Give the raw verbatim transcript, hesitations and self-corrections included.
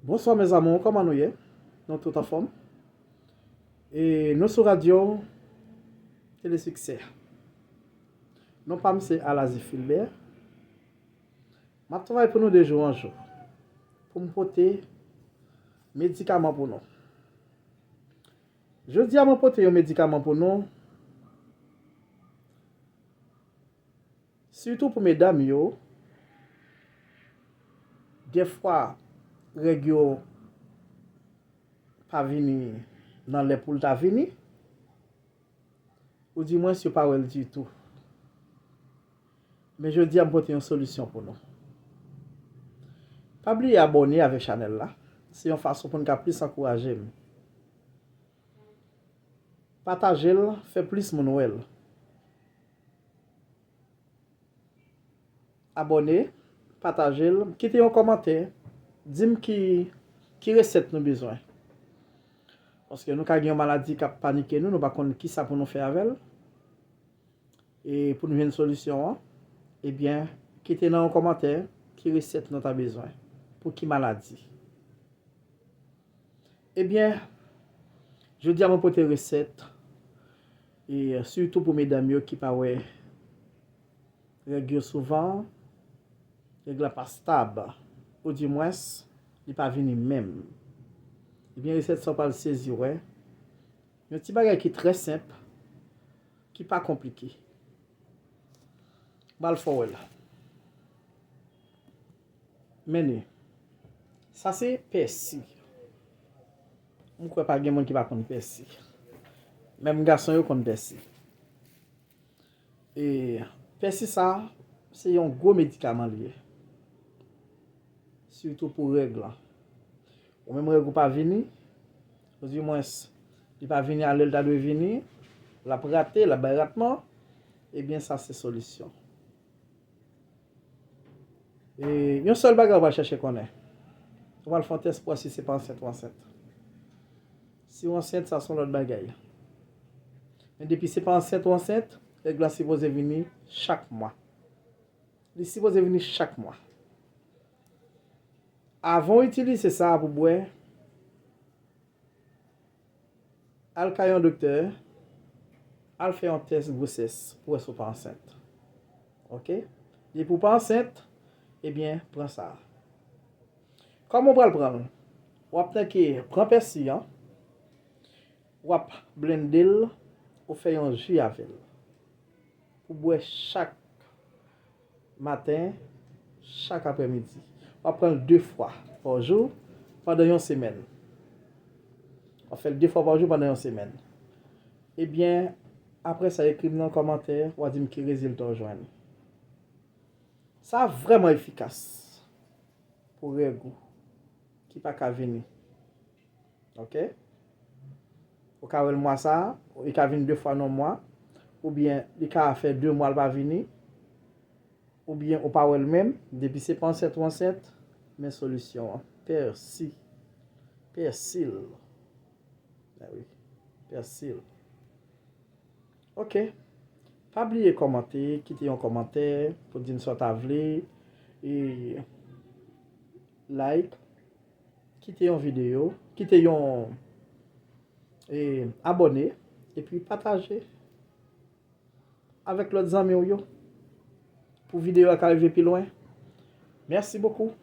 Bonswa mes amours, kòman nou ye? Nou tout anfòm? E nou sou radyo Tele Siksè. Non pa m se Alazi Filbè. M ap travay pou nou de jou an jou pou m pote medikaman pou nou. Jodi a mwen pote yon medikaman pou nou. Sitou pou medam yo, dèfwa règ yo pa vini nan lè pou l ta vini, oudimwens yo pa wè l ditou. Men jodi a m pote yon solisyon pou nou. Pa bliye abòne avèk chanèl la. Se yon fason pou n ka plis ankouraje m. Pataje l, fè plis moun wè l. Abòne, pataje l, kite yon kòmantè, di m ki, ki resèt nou bezwen. Paske nou ka gen yon maladi k ap panike nou, nou pa konn kisa pou nou fè avè l. E pou nou jwenn solisyon an, ebyen, kite nan yon kòmantè ki resèt nou ta bezwen, pou ki maladi. Ebyen, jodi a mwen pote resèt, e sitou pou medam yo ki pa wè règ yo souvan, règ la pa stab, oudimwens, li pa vini menm. Ebyen, resèt sa w pral sezi wè. Yon ti bagay ki trè senp, ki pa konplike. M pral fè w wè l. Men li. Sa se pèsi. M kwè pa gen moun ki pa konn pèsi. Menm gason yo konn pèsi. E pèsi sa, se yon gwo medikaman li ye. Sitou pou règ lan. Ou menm règ ou pa vini, oudimwens, li pa vini a lè l ta dwe vini, l ap rate, l ap bay ratman, ebyen sa se solisyon. E yon sèl bagay ou pral chèche konnen. Ou pral fè yon tès pou wè si se pa ansent ou ansent. Si w ansent, sa se yon lòt bagay. Men depi se pa ansent ou ansent, règ la sipoze vini chak mwa. Li sipoze vini chak mwa. Avan w itilize sa pou bwè, al kay yon doktè, al fè yon tès gwosès pou wè si w pa ansent. Oke? Depi w pa ansent, ebyen, pran sa. Kòman w pral pran l? W ap tanke pran pèsi an, w ap blende l, ou fè yon ji avè l. Pou bwè chak maten, chak aprèmidi. W ap pran l de fwa pa jou pandan yon semèn. W ap fè l de fwa pa jou pandan yon semèn. Ebyen, apre sa, ekri m nan kòmantè, w a di m ki rezilta w jwenn. Sa vrèman efikas pou règ ou ki pa ka vini. Oke? Ou ka wè l mwa sa a, li ka vin de fwa nan mwa, oubyen li ka fè de mwa l pa vini, oubyen ou pa wè l menm, depi se pa ansent ou ansent, men solisyon an. Pèsi. Pèsil. Ben wi. Pèsil. Oke. Pa bliye kòmante, kite yon kòmantè pou di n sa w ta vle. E like, kite yon videyo, kite yon e, abòne, epi pataje avèk lòt zanmi w yo pou videyo a ka rive pi lwen. Mèsi bokou.